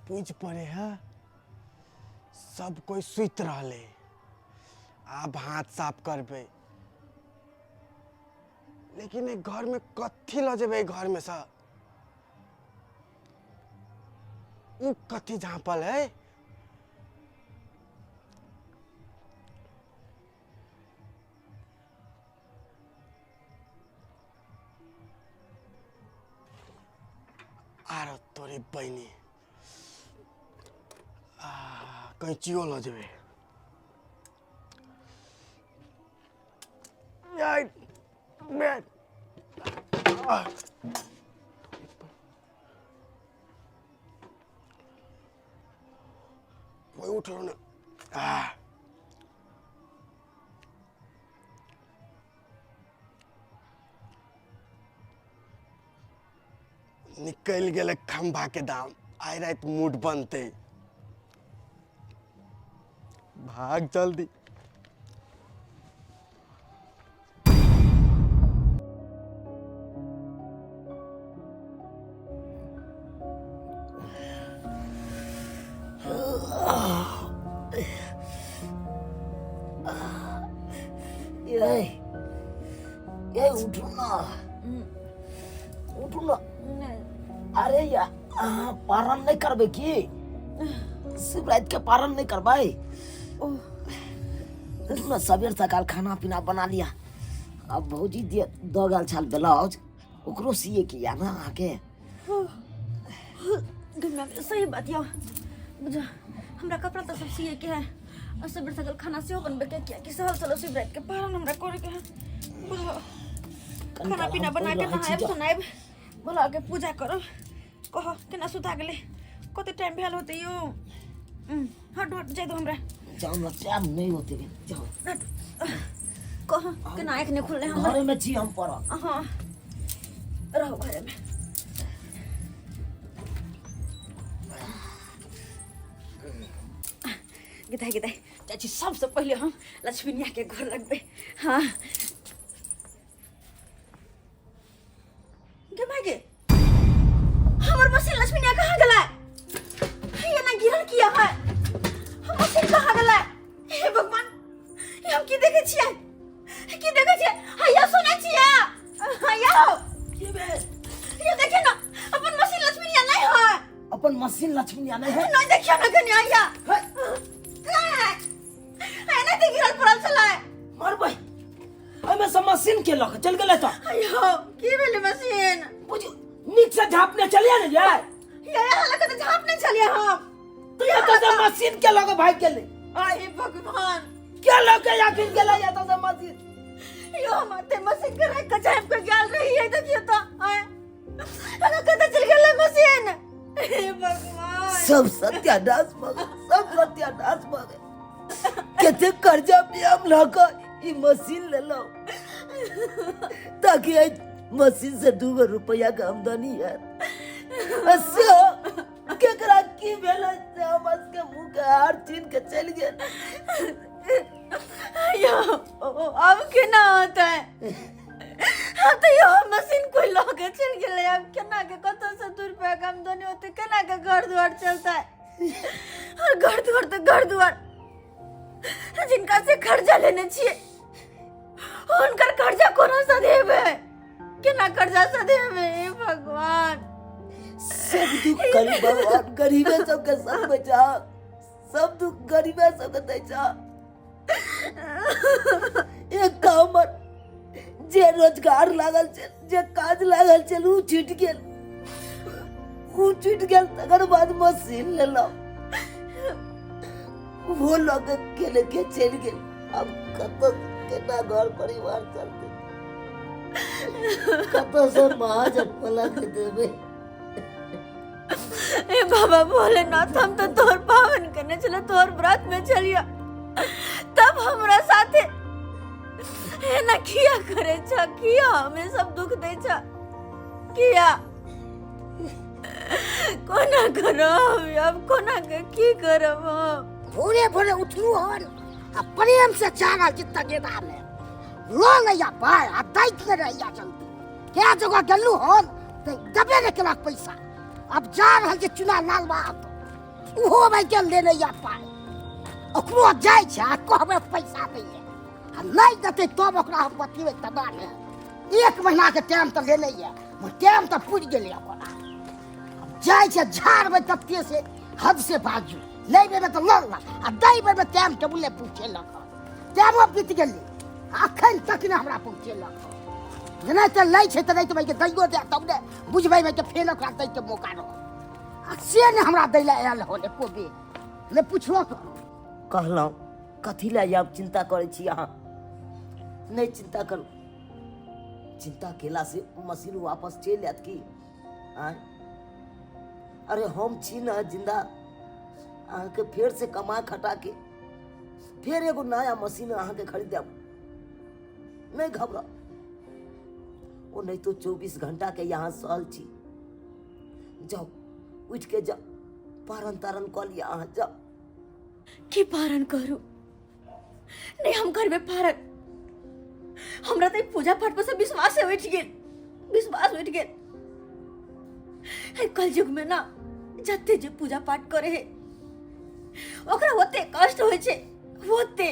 पूछ पड़े है, सब कोई सुति रहले। आब हाथ साफ करबै, लेकिन एहि घर में कथी लऽ जेबै? घर में से उ कथी झाँपल है? आरो तोरी बहिनी, आ कैंचियो लऽ जेबै। यार, मैं आ, कोई उठलो ना। आ निकलि गेलै खम्भा के दाम। आइ राति मूड बनतै, भाग जल्दी। ये ये, उठू ना, उठू ना। अरे या, अहाँ पारण नहीं करबै की? शिवराति के पारण नहीं करबै? उठू ना, सबेर सकाल खाना पीना बना लिया। अब भौजी दे दऽ गेल छल ब्लाउज, ओकरो सिए के या ना अहाँके। सही बात यौ, बुझा हमरा कपड़ा तऽ सब सिए के है और सबेर सकाल खाना सेहो बनबे के, कियाकि सहल चलो शिवराति के पारण हमरा करे के है। बुझो खाना पीना बना के नहायब सोनायब, भोला के पूजा करब। कह केना सुता गेलै, कते टाइम भेल होतै यौ? हट हट, जाय दो हमरा। जाउ ना, टाइम नहीं होते, जाउ। हट, कह केना आँखि नहि खुललै हमर। घरे में छी हम पड़ल। हाँ। रहू घरे में। गिदाई गिदाई चाची, सबसे पहले हम लक्ष्मीनिया के घर लगबे। हाँ गे माय गे, हमर मशीन लक्ष्मीनिया कहाँ गेलै? ये ना गिरल किया है? हम मशीन कहाँ गेलै? हे भगवान, ये हम की देखे छियै, की देखे छियै? हैया सुनै छियै, हैया हो की भेल? ये देखिए ना, अपन मशीन लक्ष्मीनिया नहीं है। अपन मशीन लक्ष्मीनिया नहीं है? नहीं, देखियो ना कनी, हैया है। नहीं है ना, ते गिरल पड़ल छलै। मरबै, एहिमे से मशीन के लऽ के चलि गेलै तऽ। अयो, की भेलै मशीन? बुझू नीक से झाँपने चलिए ने जाय। ये यहाँ लगे तऽ झाँपने छलियै हम। तो ये तो से मशीन के लऽ के भागि गेलै। अरे भगवान, के लऽ के आखिर गेलै ये तो से मशीन? यो हम ते मशीन के राख के झाँप के गेल रही है, देखियो तो आय अगर कतऽ चलि गेलै मशीन? हे भगवान, सब सत्यानाश भऽ गेल, सब सत्यानाश भऽ गेल। कते कर्जा पे हम लऽ कऽ ई मशीन लेलहुँ ताकि एहि मशीन से 2 गो रुपैआ के आमदनी हैत, आ से केकरा की भेल से हमर सबके मुँह के हार छीन के चलि गेल। यो अब केना होतै? हम तऽ यो मशीन कोई लऽ के चलि गेलै, आब केना के कतऽ से 2 रुपया के आमदनी होतै? केना के घर दुआर चलतै? और घर दुआर तऽ घर दुआर, जिनका से कर्जा लेने छियै हुनकर कर्जा कोना सधेबै? केना कर्जा सधेबै? हे भगवान, सब दुख गरीब भगवान गरीबे सबके सब बचा, सब दुख गरीबे सबके दै छ। एक हमर जे रोजगार लागल छै, जे काज लागल छै, उ छूटि गेल, उ छूटि गेल। तकर बाद मशीन लेलहुँ, ओहो लऽ के गेल के चलि गेल। आब कतऽ केना घर परिवार चलतै? कतऽ से महाजन वाला के देबै? हे बाबा भोलेनाथ, हम तो तोहर पावन करने चले, तोहर व्रत में चलिया, तब हमरा साथे एना किया करे छ? किया हमें सब दुख दे छ? किया? कोना करब अब? कोना के की करब हम? भोरे भोरे उठलू हन आ प्रेम से चारल छी तगेदा में लऽ लैया पाय आ दैत ने रहैया जल्दी। कै जगह गेलू हन तऽ देबे नहि केलक पैसा। अब जा रहल छै चुना लाल बाप, ओहो भाई के लेने या पाय। ओकरो जाइ छै आ कहबै पैसा दैये आ नहि देतै तब ओकरा हम बतेबै। तना ने एक महीनाके टाइम तऽ लेने यऽ, मगर टाइम तऽ पुरि गेलै। ओकरा जाइ छै झाड़बै तते से हद से बाजू। लै बेरमे तऽ लऽ लेलक आ दै बेरमे टाइम टेबुल नहि पहुँचेलक। टाइमो बीत गेलै, अखन तक नहि हमरा पहुँचेलक। नहि तऽ लै छै तऽ नहि तऽ भाइके दैयो दे, तब ने बुझबै भाइके फेर ओकरा दैके मौका रहत। आ से नहि हमरा दै लए आयल होल, एको बेर नहि पुछलक। कहलहुँ कथी लए आब चिन्ता करै छी अहाँ? नहि चिन्ता करू। चिन्ता केला से मशीन वापस चलि आयत की? आँय, अरे हम छी ने जिंदा, अहाँके फेर से कमा खटा के फेर एगो नया मशीन अहाँके खरीद देब। नहि घबराउ। ओ नहीं तो 24 घंटा के यहाँ सहल छी। जाओ, उठ के जाओ, पारन तारन कऽ लिअ अहाँ, जाओ। की पारण करू? नहीं हम करबे पारण। हमरा तऽ ई पूजा पाठ पर से विश्वास उठि गेल, विश्वास उठि गेल। एहि कलयुग में ना जते जे पूजा पाठ करे है ओकरा ओते कष्ट होइ छै ओते।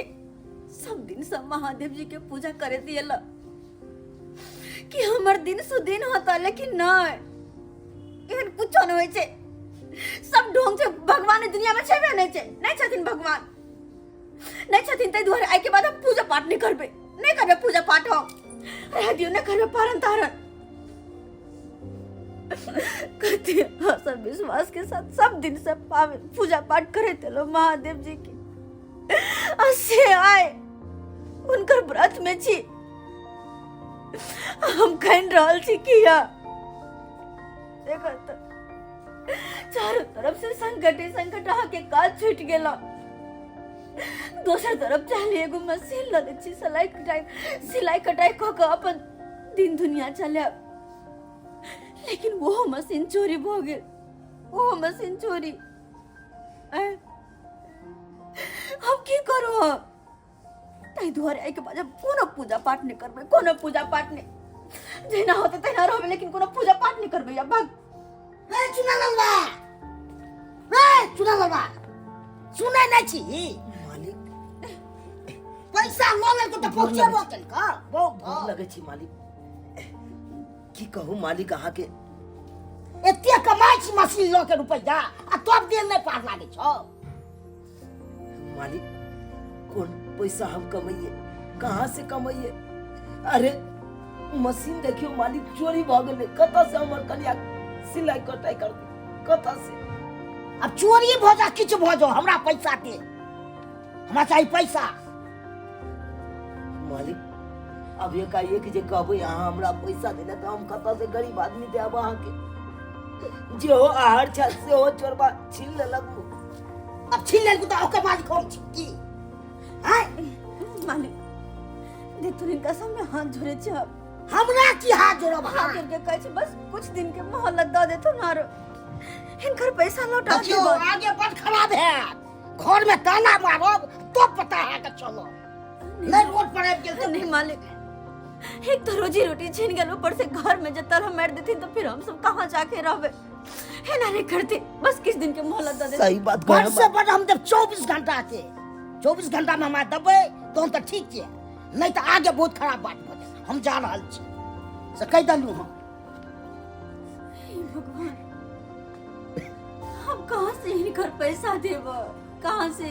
सब दिन सब महादेव जी के पूजा करे दियल कि हमर दिन सुदिन होता, लेकिन नहीं, एहन कुछो नहीं होइ छै। सब ढोंग छै। भगवान एहि दुनिया में छेबे नहीं छै, नहीं छथिन भगवान, नहीं छथिन। ताहि दुआरे आइ के बाद हम पूजा पाठ नहीं करबै, नहीं करबै पूजा पाठ हम। रह दियौ, नहीं करबै पारन तारन। कथी हम सब विश्वास के साथ सब दिन से पूजा पाठ करैत एलहुँ महादेव जी के, आ से आइ हुनकर व्रत में छी, हम कहि रहल छी किया? देखो तऽ चारों तरफ से संकट ही संकट। अहाँके काज छूटि गेल, दोसर तरफ चाहली एगो मशीन लऽ लै छी, सिलाई कटाई कऽ कऽ अपन दिन दुनिया चलायब। लेकिन ओहो मशीन चोरी भऽ गेल, ओहो मशीन चोरी। आँय, हम की करू हम? ताहि दुआरे एहिके बाद हम कोनो पूजा पाठ नहि करबै, कोनो पूजा पाठ नहि। जहिना होतै तहिना रहबै, लेकिन कोनो पूजा पाठ नहि करबै। आब भाग। रे चुना ललवा, रे चुना ललवा, सुनै नहि छी? मालिक, पैसा लऽ लेलको तऽ पहुँचेबो केलको। बहुत लगै छी मालिक, की कहू मालिक अहाँके। एते कमाइ छी मशीन लऽ के रुपैआ, आ तब देल नहि पार लागै छौ। मालिक, कोन पैसा हम कमैये, कहाँ से कमैये? अरे मशीन देखियो मालिक, चोरी भऽ गेलै, कतऽ से हमर कनिया सिलाई कटाई करतै, कतऽ से? अब चोरी भऽ जा, किछु भऽ जाओ, हमरा पैसा दे, हमरा चाही पैसा। मालिक, अब एकाएक जे कहबै अहाँ हमरा पैसा देले, तऽ हम कतऽ से गरीब आदमी देब अहाँके? जेहो आहार छै सेहो चोरबा छीन लेलक। अब छीन लेलको तऽ ओकर मालिक हम छी की? आँय मालिक, देथुन, हिनका सामने हाथ जोड़े छी हम। हमरा की हाथ जोड़ब? हाथ जोड़ के कहै छी, बस कुछ दिन के मोहलत दऽ देथुन आरो हिनकर पैसा लौटा देखियौ, देबनि। आगे बड़ खराब है, घर में ताला मारब तो पता है के चलो नहीं रोड पर आबि गेल तऽ। नहीं मालिक, एक तो रोजी रोटी छीन गेल, ऊपर से घर में जब तरह मार देथिन तो फिर हम सब कहाँ जाके रहबे? एना नहीं करते, बस किछ दिन के मोहलत दऽ देथिन। सही बात बड़ कहै। से बड़ हम देब 24 घंटा के, 24 घंटा में हमरा देबै तहन तऽ ठीक छै, नहीं तऽ आगे बहुत खराब बात भऽ जायत। हम जा रहल छी, से कहि देलहुँ हम। हे भगवान, हम कहाँ से हिनकर पैसा देब, कहाँ से?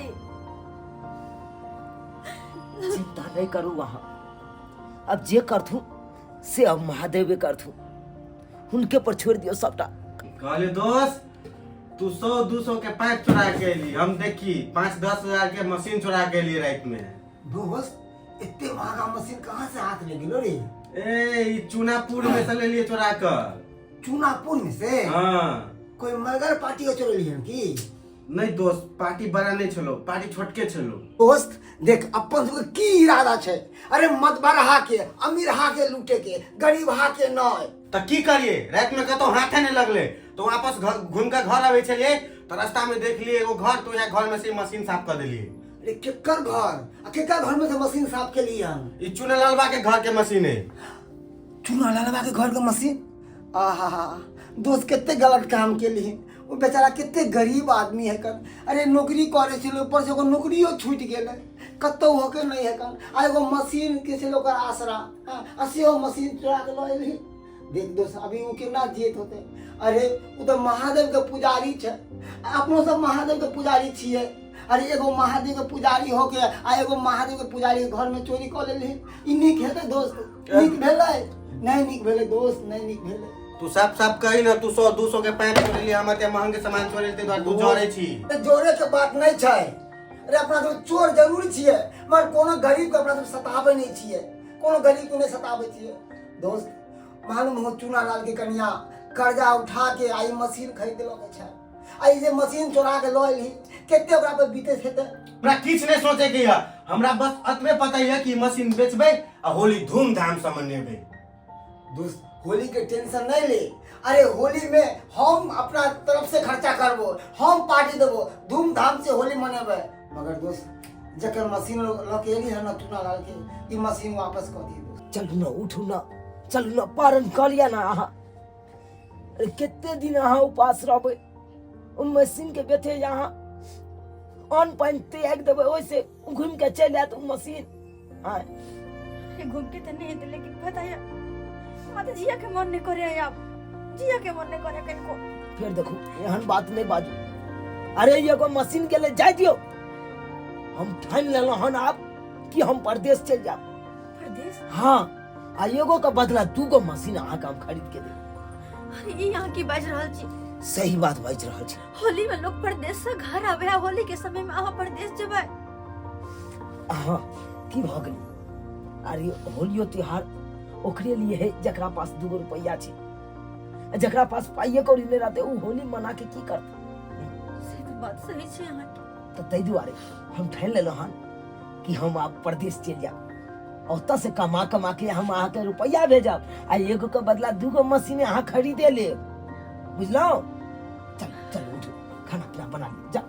चिंता नहीं करू वहाँ, अब जे करथू से अब महादेवे करथू, हुनके पर छोड़ दियो सबटा। कहली दोस्त, तू 100-200 के पाइप चुरा के एली, हम देखी 5-10 हजार के मशीन चुरा के एली रात में। दोस्त, एते महंगा मशीन कहाँ से हाथ में गेलो रे? ए, ई चूनापुर में से ले लिए चुरा कर। चूनापुर में से? हाँ। कोई मगर पार्टी के चोरली हन की? नहीं दोस्त, पार्टी बड़ा नहीं छलो, पार्टी छोटके छलो। दोस्त देख, अपन सबके की इरादा छै? अरे मत बरहा के, अमीर हा के लूटे के, गरीब हा के नय। त की करिए, रात में कतौ हाथे नहीं लगले तो वापस घर घूम के घर आवे छलिए तो रास्ता में देख लिए एगो घर, तो यहाँ घर में से मशीन साफ कर देलिए। अरे केकर घर आ केकर घर में से मशीन साफ के लिए हम? ई चुनालालबा के घर के मशीन है। चुनालालबा के घर के मशीन? आहा दोस्त, कते गलत काम के लिए। वो बेचारा कते गरीब आदमी है कर। अरे नौकरी करे छलै, ऊपर से ओकर नौकरियो छूटि गेलै, कतौ होके नहीं है कर। आ एगो मशीन के छलै ओकर आसरा, आ सेहो मशीन चोरा के लऽ एलही। देख दोस्त, अभी ओ केना जियत होतै? अरे ओ तऽ महादेव के पुजारी छै, अपनो सब महादेव के पुजारी छियै। अरे एगो महादेव के पुजारी होके आ एगो महादेव के पुजारी के घर में चोरी कऽ लेलही, ई नीक हेतै दोस्त? नीक भेलै? नहीं नीक भेलै दोस्त, नहीं नीक भेलै। तू साफ साफ कही ना, तू 100-200 के पाइप चोरी हमर ते महंगे सामान चोरी ते तू जरे छी। जोरे के बात नहीं छै। अरे अपना सब चोर जरूर छियै, मगर कोनो गरीब के अपना सब सताबै नहीं छियै, कोनो गरीब के नहीं सताबै छियै दोस्त। मालूम हो चूनालाल के कनिया कर्जा उठा के आई मशीन खरीद लऽ के छै, आ ई जे मशीन चोरा के लऽ एलही, कते ओकरा पर बीते हेतै? हमरा किछ नहीं सोचे के है, हमरा बस अतबे पता है कि मशीन बेचबै आ होली धूमधाम से मनेबै। दोस्त, होली के टेंशन नहीं ले। अरे होली में हम अपना तरफ से खर्चा करबो, हम पार्टी देबो, धूमधाम से होली मनेबै। मगर दोस्त, जकर मशीन लऽ के एली है ना चूनालाल के, ई मशीन वापस कऽ दियौ। चलू ना, उठू ना, चलू ना, पारण कऽ लिअ ना अहाँ। अरे कते दिन अहाँ उपास रहबै? ओ मशीन के बेथे अहाँ अन्न पानि त्यागि देबै, ओहिसे घूमि के चलि आयत ओ मशीन। आँय। अरे घूम के तो नहीं हेतै, लेकिन पता है माता जिया के मन नहीं करे, आब जिया के मन नहीं करे कनिको। फेर देखू, एहन बात नहीं बाजू। अरे एगो मशीन के ले जाय दियौ, हम ठानि लेलहुँ हन आब कि हम परदेश चलि जायब। परदेश? हाँ, आ एगो के बदला दूगो मशीन अहाँके हम खरीद के देब। अरे ई अहाँ की बाजि रहल छी? सही बात बाजि रहल छी। होली में लोग परदेश से घर आवे है, होली के समय में अहाँ परदेश जेबै? अहाँ की भऽ गेलै? अरे होलियो त्योहार ओकरे लिए है जकरा पास दूगो रुपैआ छै, आ जकरा पास पाइए कौड़ी नहि रहतै ओ होली मना के की करतै? से तऽ बात सही छै अहाँके। तऽ ताहि दुआरे हम ठानि लेलहुँ हन कि हम आब परदेश चलि जायब। ओतऽ से कमा कमा के हम अहाँके रुपैआ भेजब आ एगो के बदला दूगो मशीन अहाँ खरीदे लेब, बुझलहुँ? चल चल उठू, खाना पीना बना ली, जाओ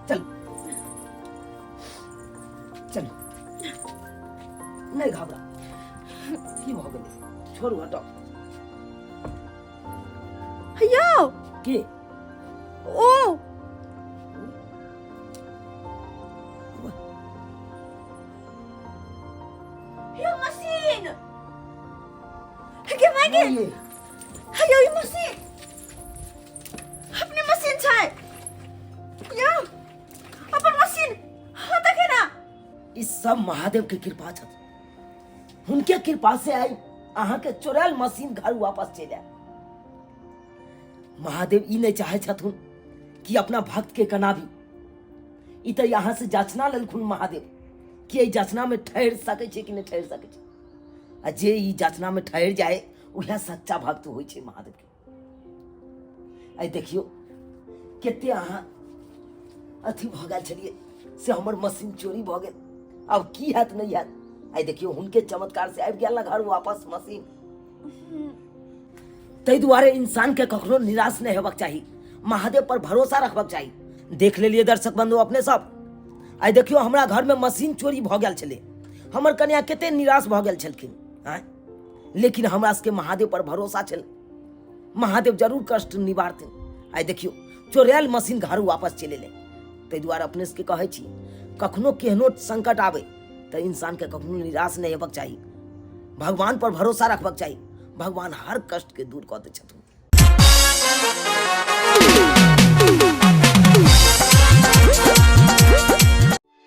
चल चल, नहीं घबरा, की भऽ गेलै, छोड़ू हटाउ। यौ की ओ यौ मशीन गे माय गे, यौ ई मशीन अपने मशीन छै यौ, अपन मशीन। हाँ देखे ना, ई सब महादेव के कृपा छथि, हुनके कृपा से आई अहाँ के चोरायल मशीन घर वापस चलि आयल। महादेव ई नहीं चाहे छथुन कि अपना भक्त के कनाबी। ई तऽ यहाँ से जाचना लेलखुन महादेव कि एहि जाचना में ठहर सकै छै कि नहीं ठहर सकै छै, आ जे ई जाचना में ठहर जाए उएह सच्चा भक्त होइ छै महादेव के। आइ देखियौ कते अहाँ अथी भऽ गेल छलियै से हमर मशीन चोरी भऽ गेल, आब की हैत नहीं हैत। आइ देखियौ हुनके चमत्कार से आबि गेल ना घर वापस मशीन। ताहि दुआरे इंसान के कखनो निराश नहीं हेबाक चाही, महादेव पर भरोसा रखबाक चाही। देख लेलियै दर्शक बंधु अपने सब, आइ देखियौ हमरा घर में मशीन चोरी भऽ गेल छलै, हमर कन्या कते निराश भऽ गेल छलखिन आँय, लेकिन हमरा सबके महादेव पर भरोसा छल, महादेव जरूर कष्ट निवारथिन। आइ देखियौ चोरायल मशीन घर वापस चलि एलै। ताहि दुआरे अपने सबके कहै छी कखनो केहनो संकट आबै तऽ इंसान के कखनो निराश नहि हेबाक चाही, भगवान पर भरोसा रखबाक चाही, भगवान हर कष्ट के दूर कऽ दै छथुन।